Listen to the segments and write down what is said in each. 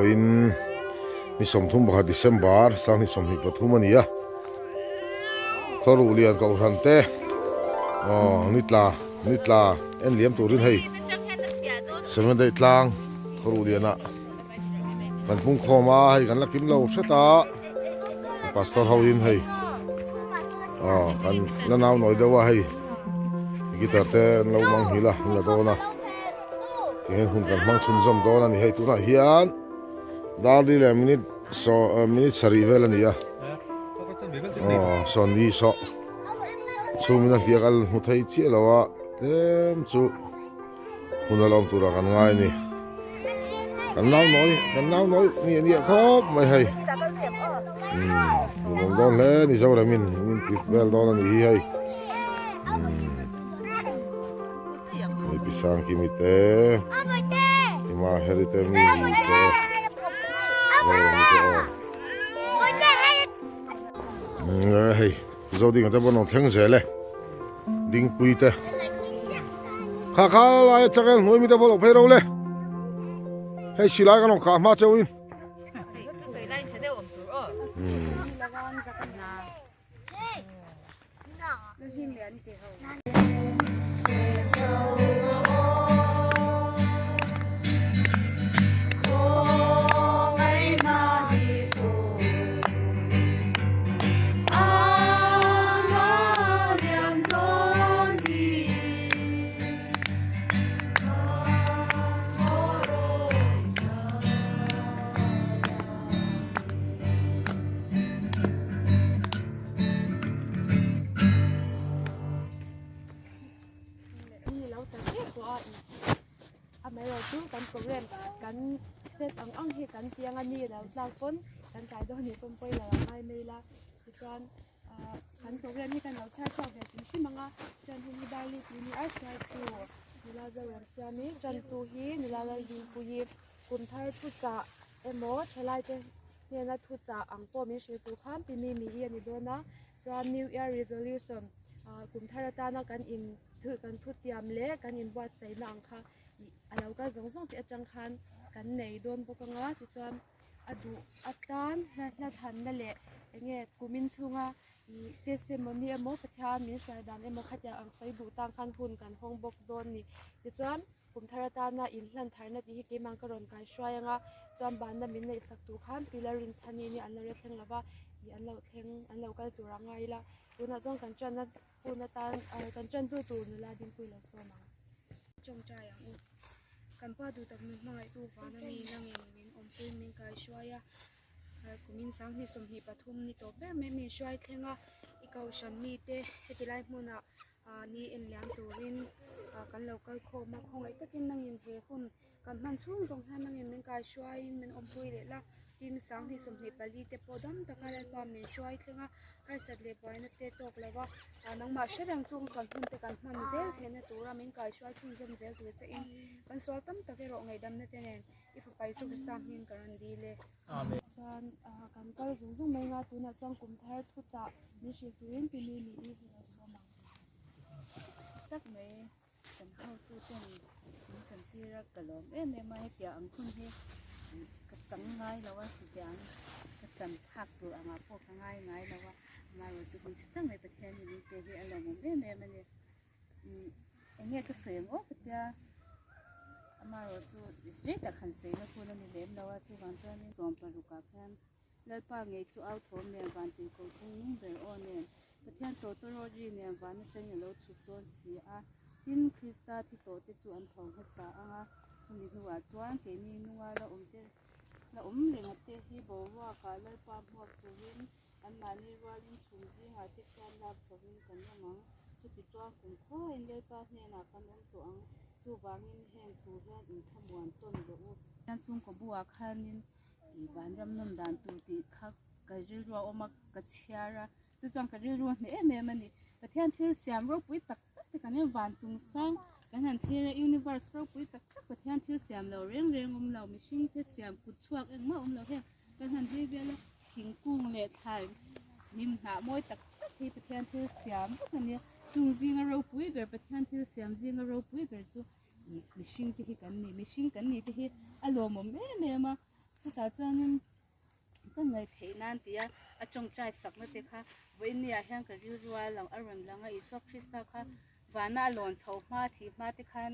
Vawiin ni 31 December 2023 a ni a. Khawruh lian kohhran te aw ni tla ni tla en liam turin hei Seventh-day tlang khawruh lianah kan pung khawm a hei kan la kim lo hret a pastor ho in hei aw kan la nau nawi deuh a hei guitar te an lo mang hil a an la dawn a tihian hun kan hmang chhunzawm dawn a ni hei tunah hian dar li leh minute saw minute sarih vel a ni a aw saw ni saw chhungin a hliah kal hmu thei chiah lo a tlem chu. Hun a lawm turah kan ngai a ni. Kan nau nawi, kan nau nawi ni a nia khawp mai hei. Umm, nuam dawn hle ni Zoramin min ti vel dawn a ni hi hei. Umm, hei pi Sangkimi te, Ima Heri te mi hi te, Zorami te aw. Umm, hei. Zodinga te pawh an rawn thleng zel e, Dingpui te. Kha kha lai a changel hnuai mi te pawh lo phei ro le. Hei silai kan rawn kah hma cheu in. Amaherawhchu kan program kan set ang ang hi kan piang a ni lo tlak pawn kan tlai dawn ni pawn pawi lo a ngai mai la tichuan ah kan program hi kan lo chhiar chhuak ve hrim hrim ang a chuan hei hi Darli tih ni a hruaitu nula Zoramsiami tantu hi nula Laldinpuii kum thar thuchah emaw thalai te hnena thuchah ang pawh min hrilh tur khan pi mi mi hi a ni dawn a chuan new year resolution ah kum thar atana kan in thu kan thu tiam leh kan inbuatsaihna ang kha ih a lo kal zawng zawng te atang khan kan nei dawn bawk anga tichuan a duh atan hla hla thanna leh enge kumin chhunga ih testimony emaw Pathian min hruai dan emaw khatiang ang sawi duh tan khan hun kan hawng bawk dawn a ni tichuan kum thar atana inhlan tharna tih hi keimah ka rawn kai hruai anga chuan banna min neih sak tur khan pillar rinchhani nia an lo re thleng lova ih an lo thleng an lo kal tur a ngai ila tunah chuan kan tanna hun atan kan tantu tur nula dingpui lo sawm ang. Tawngtai ang u. Kan pa duh tak min hmangaihtu vana mi nangin min awmpui min kaihruai a, kumin 2023 ni tawp ber mai min hruai thleng a, i kohhran mite heti lai hmunah ni en liam turin kan lo kal khawm a, khawngaih takin nangin he hun kan hman chhung zawng hian nangin min kaihruaiin min awmpui leh la, tin 2024 te pawh dam taka Lalpa min hruai thleng a, harsat leh buaina te tawk lo va, nangmah hre reng chung kan hun te kan hman zel theihna tura min kaihruai chhunzawm zel tur che in kan sual tam tak erawh ngaihdamna te nen i fapa Isua Krista hming ka rawn dil e. Amen. Chuan kan kal zung zung mai nga tunah chuan kum thar thuchah min hrilh turin ti mi mi i hrilh a sawm ang. Tak mai kan hotu ten min chantir a ka lawm em em a hetiang ang hun hi ka chang ngai lo a hetiang ka chan phak tur angah pawh ka ngai ngai lo a amaherawhchu hun tha tak mai Pathian hi min pe hi a lawmawm em em a ni eng nge ka sawi ang aw ka tia amaherawhchu zir tak han sawi na hun a ni lem lo a chuvang chuanin sawm parukah khian Lalpa ngei chu au thawm nen van tir ko chung nung ber aw nen Pathian tawtawrawt ri nen van atangin a lo chhuk dawn si a. Tin, Krista thi tawh te chu an tho hmasa ang a, chumi hnuah chuan keini nunga la awm te la awm renga te hi boruakah Lalpa hmuak turin anmahni rualin chhum zingah te khian lak chhovin kan awm ang. Chutichuan kum khuain Lalpa hnenah kan awm tawh ang. Chuvangin heng thu hian inthlamuan tawn rawh u. Chhungkaw buah khanin Ih vanram nawm dan tur tih kha ka rilru a awm a, ka chhiar a, chu chuan ka rilru a hneh em em a ni. Pathian thil siam ropui tak tak te kan en van chung sang kan han thlir a, universe ropui tak tak Pathian thil siam lo reng reng awm lo, mihring te siam kut chhuak engmah awm lo heng kan han hlui vel a, thingkung leh thlai hnim hnah mawi tak tak hi Pathian thil siam vek a nia. Chung zinga ropui ber Pathian thil siam zinga ropui ber chu mihring te hi kan ni, mihring kan ni te hi a lawmawm em em a. Chutah chuanin ka ngaih theih nan tia a tawngtai sakna te kha vawiinniah hian ka rilru a lang a rawn lang a, Isua Krista kha vana a lawn chho hma thih hma te khan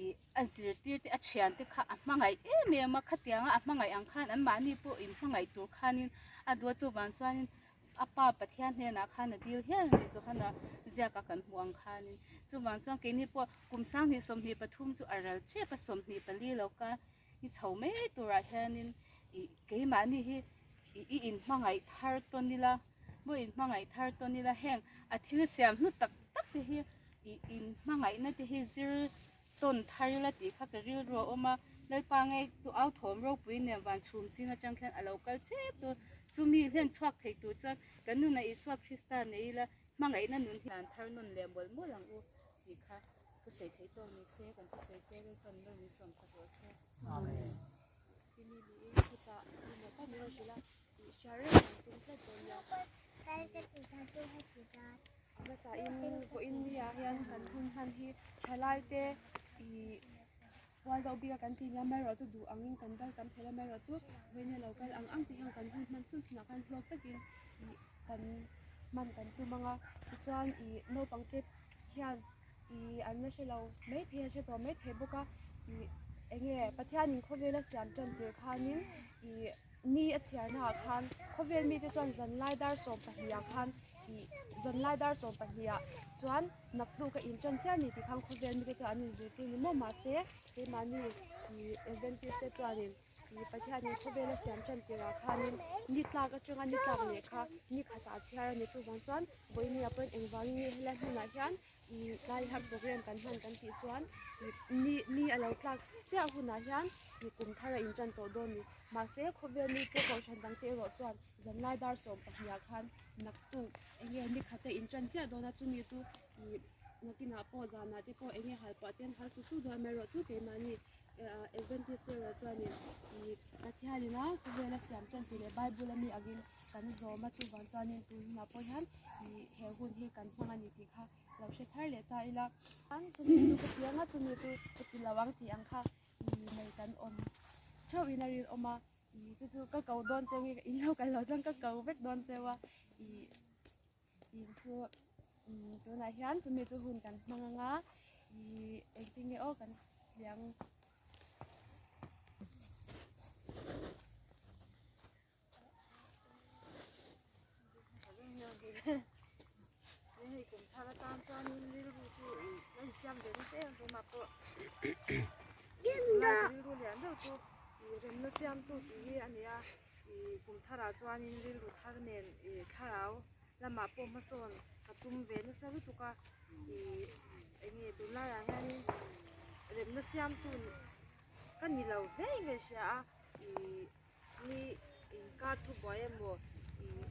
ih a zirtir te a thian te kha a hmangaih em em a, khatianga a hmangaih ang khan anmahni pawh inhmangaih tur khanin a duh a, chuvang chuanin A Pa Pathian hnenah khan a dil hial a ni, Johana ziaka kan hmuh ang khanin. Chuvang chuan keini pawh kum 2023 chu a ral tep a, 24 lo ka i chho mai turah hianin i keimahni hi i inhmangaih thar tawn ila, maw inhmangaih thar tawn ila heng a thil siam hnu tak tak te hi i inhmangaihna te hi zir tawn thar ila tih kha ka rilru a awm a, Lalpa ngei chu au thawm ropui nen van chhum sing atang khian a lo kal tep tur, chumi hlen chhuak thei tur chuan kan nunah Isua Krista nei ila hmangaihna nun hi an thar nawn leh mawlh mawlh ang u tih kha ka sawi theih tawk ni se, kan thusawi te Lalpan lo min sawm sak rawh se. Amen. Timi niin khawchah pawimawh tak min rawn hrilh a, tih hria reng kan tum tlat dawn nia. Hmasa in vawiin ni ah hian kan hun hman hi thalai te ih pual deuh bik a kan tih nia amaherawh chu duh angin kan kal tam thei lo amaherawh chu vawiin a lo kal ang ang te hian kan hun hman chhun chhunah khan hlawk takin ih kan hman kan tum ang a tichuan ih naupang te hian ih an la hre lo maithei a hre tawh maithei bawk a ih eng nge Pathianin khawvela siam tan tir khanin ih. Ni a chhiarnaah khan khawvel mite chuan zanlai dar 12 ah khan ih zanlai dar 12 ah chuan naktuk a intan chiah a ni tih khan khawvel mite chuan an inzirtir ni maw mahse keimahni ih Adventist te chuanin ih Pathianin khawvela siam tan tirah khanin ni tlak atanga ni tlak leh kha ni khatah a chhiar a ni chuvang chuan vawinia pawhin engvangin nge helai hmunah hian Ih tlai har program kan hman kan tih chuan ih ni ni a lo tlak chiah hunah hian ih kum thar a intan tawh dawn ni. Mahse khawvel mite kohhran dangte erawh chuan zanlai dar 12 ah khan naktuk eng nge ni khat a intan chiah dawn a, chumi chu ih nakinah pawh zanah te pawh eng nge hal pah te an hal su su dawn amaherawh chu keimahni Adventist te erawh chuanin ih Pathianin a khawvel a siam tan tih leh Bible ami angin kan zawm a chuvang chuanin tun hunah pawh hian ih he hun hi kan hmang a ni tih kha lo hre thar leh ta ila. Chumi chu ka ti ang a chumi chu ka ti lo ang tih ang kha ih nei kan awm theuh in a rinawm a ih chu chu ka ko dawn cheu nge in lo kal lo chuan ka ko vek dawn cheu a ih in chu tunah hian chumi chu hun kan hmang ang a ih engtin nge aw kan hliang. Hei kum thar atan chuanin rilru chu ih a insiam ve nasa em em a pawh rilru lian deuh chu ih remna siamtu tih hi a ni a ih kum tharah chuanin rilru thar nen ih thlarau lamah pawh hmasawn ka tum ve nasa lutuk a ih eng nge tunlaiah hianin remna siamtu ka ni lo hle in ka hria a ih. Ni inkar thubuai emaw ih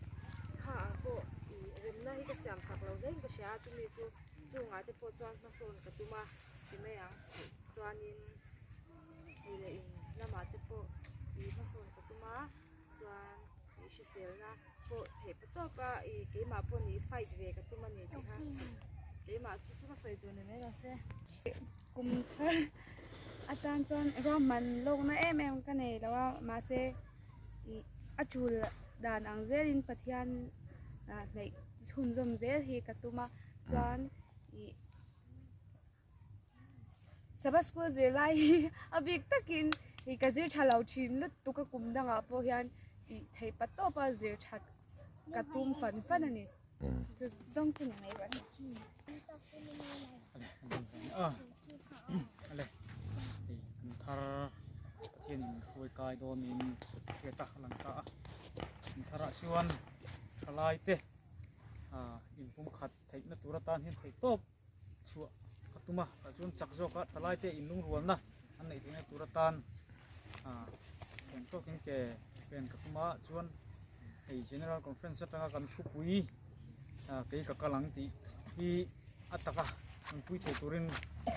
kha ang pawh ih remna hi ka siam sak lo hle in ka hria a chumi chu chungah te pawh chuan hmasawn ka tum a ti mai ang chuanin ih leh in lamah te pawh ih hmasawn ka tum a chuan ih hriselna pawh theih pa tawp a ih keimah pawh nih fight ve ka tum a ni tih kha keimah chu chu ka sawi tur ni mai lo se. Kum thar atan chuan ruahman lawkna em em ka nei lo a mahse ih a tul dan ang zelin Pathian hnaih chhunzawm zel hi ka tum a chuan ih Sabbath school zirlai hi a bik takin ih ka zir tha lo thin lutuk a kum dangah pawh hian ih theih pa tawpa zir that ka tum fan fan a ni. Chu zawng chu ni mai rawh se. Ale hei kum thar Pathian in hruai kai dawnin hriat a lang ta a kum tharah chuan thalai te ah inpumkhat theihna tur atan hian theih tawp chhuah ka tum a tah chuan chak zawk a thalai te inlungrualna an neih theihna tur atan ah eng tawkin ke pen ka tum a chuan hei general conference atanga kan thupui ah kei ka kal ang tih hi a taka an pui thei turin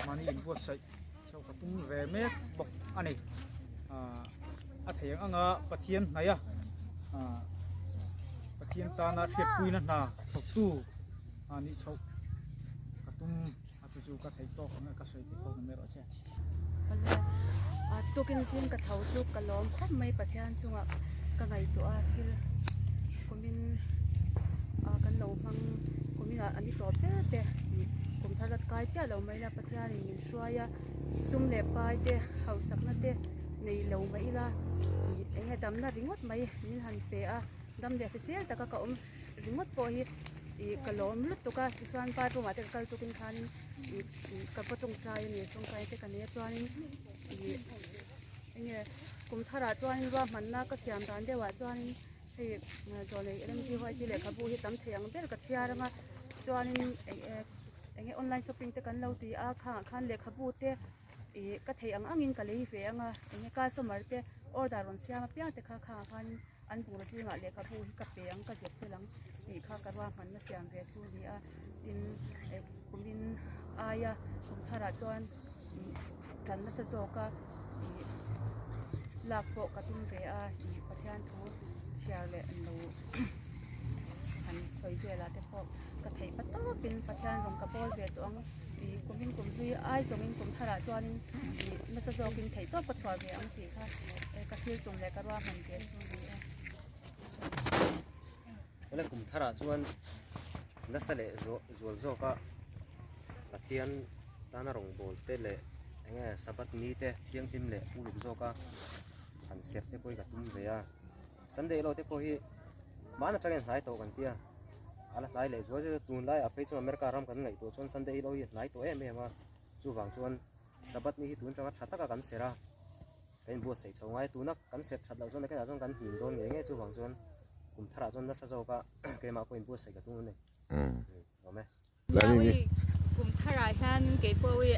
mahni inbuatsaih chho ka tum ve mek bawk a ni ah a thei ang anga Pathian hnaih a ah Pathian tana hriatpuina hna thawktu ah nih chhoh ka tum a chu chu ka theih tawk ang a ka sawi theih tawk ang erawh che. Awle, a tukin zing ka tho chu ka lawm khawp mai Pathian chungah ka ngaihtuah a thil kumin ah kan lo hmang kumin ah an ni tawh ber te kum thar lat kai chiah lo mai ila Pathianin min hruai a sum leh pai te hausakna te nei lo mai ila eng nge damna ringawt mai min han pe a dam leh hrisel taka ka awm ringawt pawh hi ih ka lawm lutuk a tichuan pai room ah te ka kal tukin khanin ih ka va tawngtai a ni tawngtai te ka nei a chuanin ih eng nge kum tharah chuanin ruahmanna ka siam dan deuhah chuanin hei zawnei L M G Y T lehkhabu hi tam thei ang ber ka chhiar ang a chuanin eng eng nge online shopping te kan lo ti a khangah khan lehkhabu te ih ka theih ang angin ka lei ve ang a eng nge customer te order rawn siam apiang te kha khangah khanin. An bur zingah lehkhabu hi ka pe ang, ka zep tel ang tih kha ka ruahmanna siam ve chu a ni a. Tin, kumin aia kum tharah chuan tan nasa zawka ih lak pawh ka tum ve a, ih Pathian thu chhiar leh lo han sawi velah te pawh ka theih pa tawpin Pathian rawn ka bawl ve tawh ang. Ih kumin kum hlui ai zawngin kum tharah chuanin ih nasa zawkin theih tawp ka chhuah ve ang tih kha ka thil tum leh ka ruahman ve chu a ni e. Awle kum tharah chuan nasa leh zual zawka Pathian tana rawngbâwl te leh eng nge Sabbath ni te thianghlim leh uluk zawka han serh te pawh hi ka tum ve a. Sunday law te pawh hi hmaan atangin hnai tawh kan tia a la hnai leh zual zel a tunlai ah phei chuan America ram kan ngaihtuah chuan Sunday law hi a hnai tawh em em a chuvang chuan Sabbath ni hi tun atanga tha taka kan serh a kan inbuatsaih chho ngai a tuna kan serh that loh chuan nakinah chuan kan hnim dawn ngei ngei chuvang chuan kum tharah chuan nasa zawka keimah pawh inbuatsaih ka tum a ni awm e. Lawi kum tharah hian keipawh hi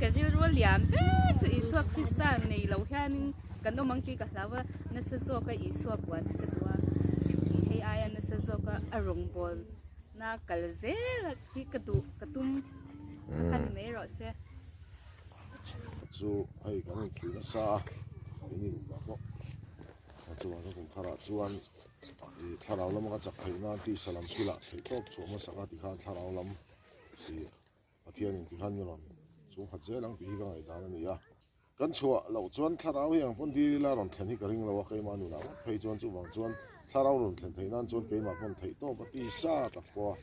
ka rilru a lian ber chu Isua Krista nei lo hianin kan awm ang tih ka hlau a, nasa zawka Isua buan ka duh a, hei aia nasa zawka a rawngbâwl na kal zel hi ka duh ka tum a kha ni mai rawh se. Chu hei kan inthli nasa a, keini nupa pawh chuvang chuan kum tharah chuan Ih thlarau lama ka chak theih nan tisa lam thilah theih tawp chhuah hmasak a tikhan thlarau lam ih Pathianin tikhan min rawn chhungkhat zel ang tih hi ka ngaihdan a ni a. Kan chhuah loh chuan thlarau hi ang pawn dil ila rawn thlen hi ka ring lo a, keimah nunah ngawt phei chuan chuvang chuan thlarau rawn thlen theih nan chuan keimah pawn theih tawp a tisa tak pawh a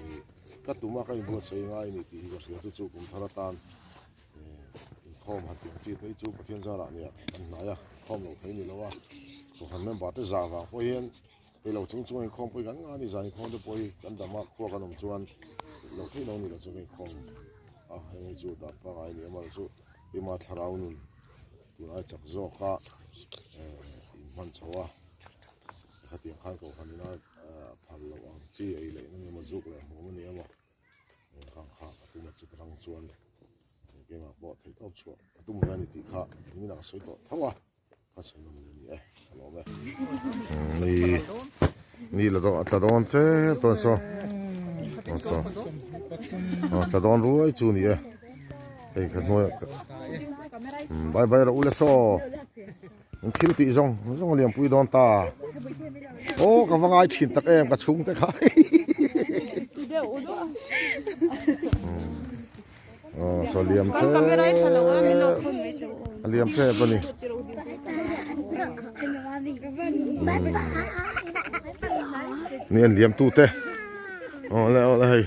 ih ka tum a ka inbuatsaih ngai a ni tih hi ka hria chu chu kum thar atan Inkhawm han tih ang chi te hi chu Pathian zarah nia kan hnai a, inkhawm loh theih a ni lo a, Kohhran member te zah vang pawh hian kei lo chung chung a inkhawm pawh hi kan ngah a ni, zan inkhawm te pawh hi kan dam a, khua kan awm chuan loh theih lo a ni lo chu ka inkhawm a, heng hi chu dan pangngai a ni amaherawhchu chu keimah thlarau nun tunlai chak zawk a inhman chho a, khatiang khan Kohhran ina phal loh ang chi ei leh na ni emaw zuk leh hmuam a ni emaw. Engkang kha ka tum a chut rang chuan keimah pawh theih tawp chhuah ka tum ve a ni tih kha nimin ah ka sawi tawh tho a, ka sawi nawm leh a ni e, ka lawm e. Ni ni la dawn a tla dawn tep dawn saw aw saw aw tla dawn ruai chu ni e hei ka hnuai bye bye rawh u le saw. An thil tih zawng zawng a lianpui dawn ta. Aw ka va ngai thin tak em ka chhung te kha. Aw saw liam te. A liam te a ni. Ni an liam tu te. Aw le aw le hei.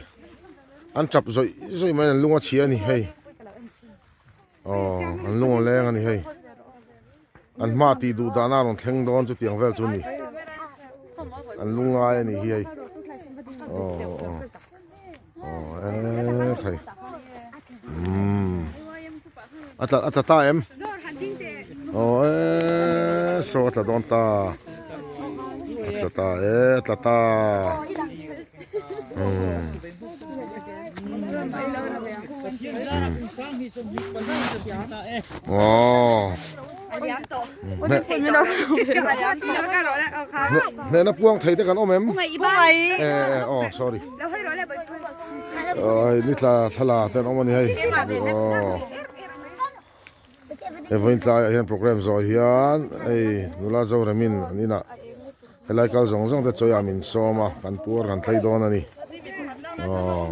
An tap zawih zawih mai an lung a chhia a ni hei. Aw an lung a leng a ni hei an hma tih duh dahna a rawn thleng dawn chu tiang vel chu a ni an lung ngai a ni hi hei aw aw aw e thei umm a tla a tla ta em aw e saw a tla dawn ta a tla ta e a tla ta umm. Hnehna puang thei te kan awm em? Aw sorry. Oi ni tla thlala te an awm a ni hei. Aw. He vawiin tlaiah hian program zawh hian hei nula Zoremin an inah helai kal zawng zawng te chawiah min sawm a kan puar kan thlei dawn a ni aw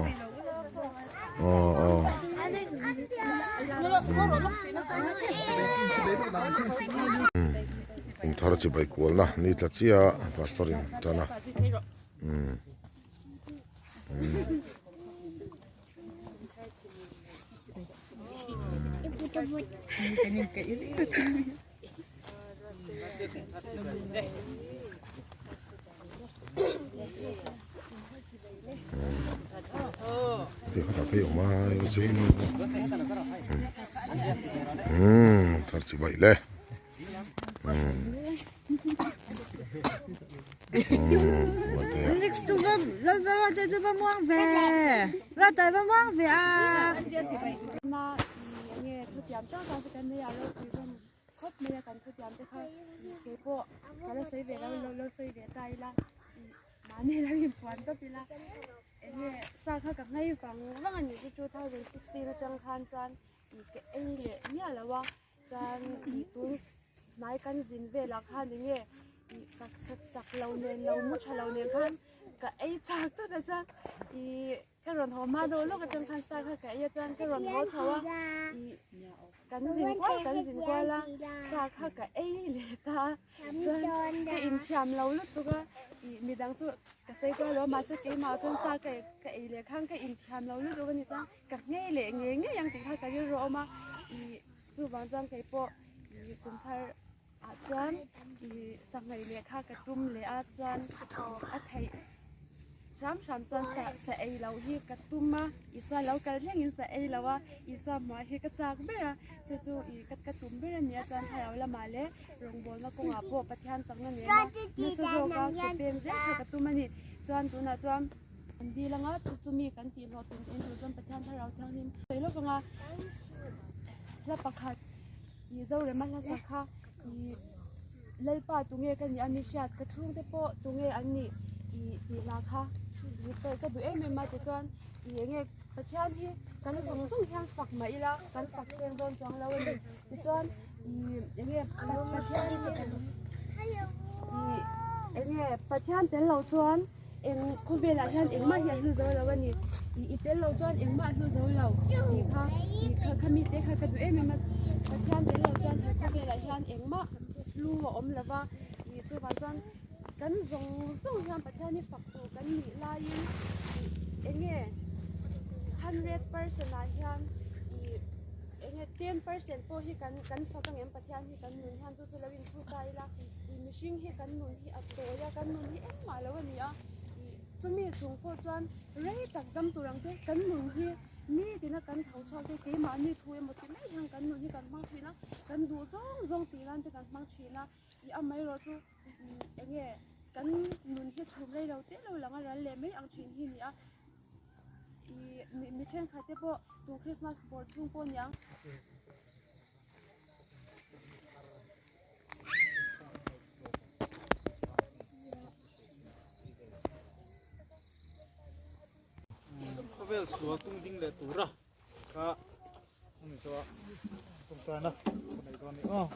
aw aw. thar chibai kualna ni tla chiah a pastor in tan a umm umm. Thar chi baih le Khawp mai a kan thutiam te kha keipawh ka la sawi ve lo lo sawi ve ta ila mahni lo inpuan tawp ila enge sa kha ka nghei vang vang a ni chu 2016 atang khan chuan ka ei leh miah lo a chuan tun hnai kan zin velah khan enge chak chak lo nen lo mu tha lo nen khan ka ei chak tawt a chuan ih Ka rawn haw hma deuh lawk atang khan sa kha ka ei a chuan ka rawn haw chho a ih kan zin kual kan zin kual a sa kha ka ei leh ta a chuan ka inthiam lo lutuk a ih midang chu ka sawi kual lo a mahse keimah chuan sa ka ka ei leh khan ka inthiam lo lutuk a ni chuan ka nghei leh ngei ngei ang tih kha ka rilru a awm a ih chuvang chuan keipawh ih kum thar ah chuan ih sangha leh kha ka tum leh a chuan a theih hram hram chuan sa sa ei loh hi ka tum a Isua lo kal thlengin sa ei lo a Isua hmuah hi ka chak ber a chu chu ih ka ka tum ber a nia chuan thlarau lamah leh rawngbawlna kawngah pawh Pathian chakna nena nasa zawka ke pen zel kha ka tum a ni chuan tunah chuan an dil anga chu chu mi kan tih hlawh tum tum tur chuan Pathian thlarau thianghlim sawi lawk anga hla pakhat. Ih Zorema hlasa kha ih Lalpa tunge ka nih a mi hriat ka chhungte pawh tunge an nih ih tih hla kha ih ka duh em em a tichuan ih enge Pathian hi kan zawng zawng hian fak mah ila kan fak seng dawn chuang lo a ni tichuan ih enge Pathian ih enge Pathian tel lo chuan. Eng khawvelah hian engmah hi a hlu zo lo a ni. I tel lo chuan engmah a hlu zo lo tih kha tih kha kha mite kha ka duh em em a. Pathian tel lo chuan he khawvelah hian engmah hlu a awm lo va. Ih chuvang chuan kan zawng zawng hian Pathian hi fak tur kan nih laiin ih enge 100% ah hian ih enge 10% pawh hi kan kan fak ang em Pathian hi kan nun hian chu chu lo inchhut ta ila. Ih mihring hi kan nun hi a tawi a, kan nun hi engmah lo a ni a, ih chumi chung pawh chuan rei tak dam tur ang te kan nun hi nitin a kan tho chhuak te keimahni thu emaw ti mai hian kan nun hi kan hmang thin a, kan duh zawng zawng tih nan te kan hmang thin a, ih amaherawh chu eng nge kan nun hi chhum rei lo te lo lang a ral leh mai ang thin hi a ni a, ih mi thenkhat te pawh tun Christmas bawr chhung pawh a ni ang. Khawvel sual tung ding leh tura ka hmun chu a tawngtaina ka nei dawn a ni aw.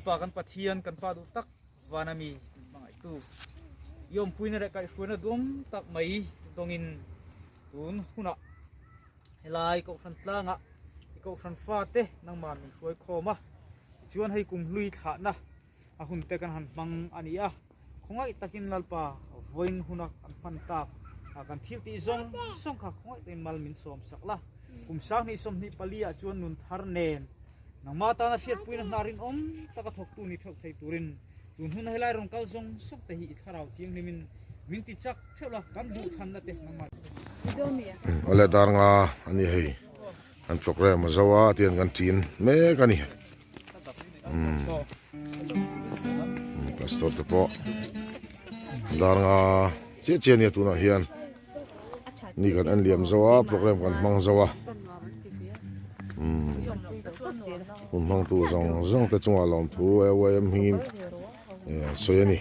Lalpa kan Pathian kan Pa duh tak vana mi min hmangaihtu i awmpuina leh kaihhruaina duam tak mai dawngin tun hunah helai kohhran tlangah i kohhran fate nangmah min hruai khawm a, tichuan hei kum hlui thlahna a hun te kan han hmang a ni a, khawngaih takin Lalpa vawiin huna kan hman tak kan thil tih zawng zawng kha khawngaih takin mal min sawm sak la, kum 2024 ah chuan nun thar nen nangmah tana hriatpuina hna rinawm taka thawktu ni theuh thei turin tun huna helai rawn kal zawng zawng te hi i thlarau thianghlimin min ti chak theuh la, kan duhthlanna te nangmah. Awle dar nga a ni hei an programme a zo a tihian kan ṭin mek a ni. Pastor te pawh dar nga chiah chiah ania tunah hian ni kan en liam zo a program kan hmang zo a hun hmang tu zawng zawng te chungah lawmthu AYM hmingin sawi a ni.